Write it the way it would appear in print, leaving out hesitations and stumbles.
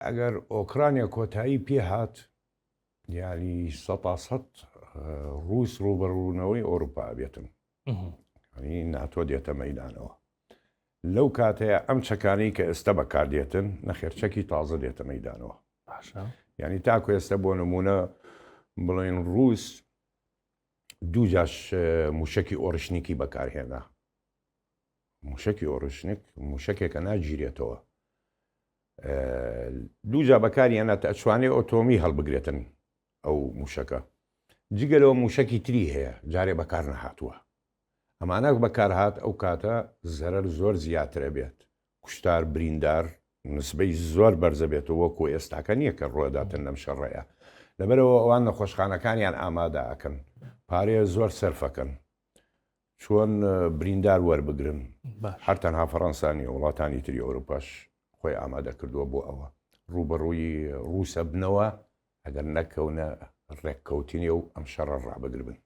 ئەگەر ئۆکرانیا کۆتایی پێ هات یانی سەتا سەد ڕووس ڕووبەڕوونەوەی ئەوروپا ئەبێتن ینی ناتۆ دێتە مەدانەوە لەو کاتەیە ئەم چەکانەی کە ئێستا بەکاردێتن نەخێر چەکی تازە دێتە مەدانەوە باشە ینی تاکو ئێستا بۆ نمونە بڵێن ڕووس دوو جاش موشکی ئۆرشنیکی بەکارهێنا موشەکی ئۆرشنیک موشەکێکە ناگیرێتەوە دووجا بەکاری هێنا ئەتوانێ ئۆتۆمی هەڵبگرێتن ئەو موشەکە جگەلەوە موشەکی تری هەیە جارێ بەکار نەهاتووە ئەمانە بەکارهات ئەو کاتە زەرەر زۆر زیاترە بێت کوشتار بریندار نسبەی زۆر بەرزە بێتەوە وەکو ئێستاکە نییە کە ڕۆداتن لەم شەڕەیە لەبەرەوە ئەوان نەخۆشخانەکانیان ئامادە ئەکەن پارەیە زۆر سەرفەکەن چۆن بریندار وەربگرن هەر تەنها فەڕەنسا نیە وڵاتانی تری ئەوروپاش خۆی ئامادە کردووە بۆ ئەوە ڕووبەڕووی ڕووسە بنەوە ئەگەر نەکەونە ڕێککەوتنی و ئەم شەڕە ڕابگربن.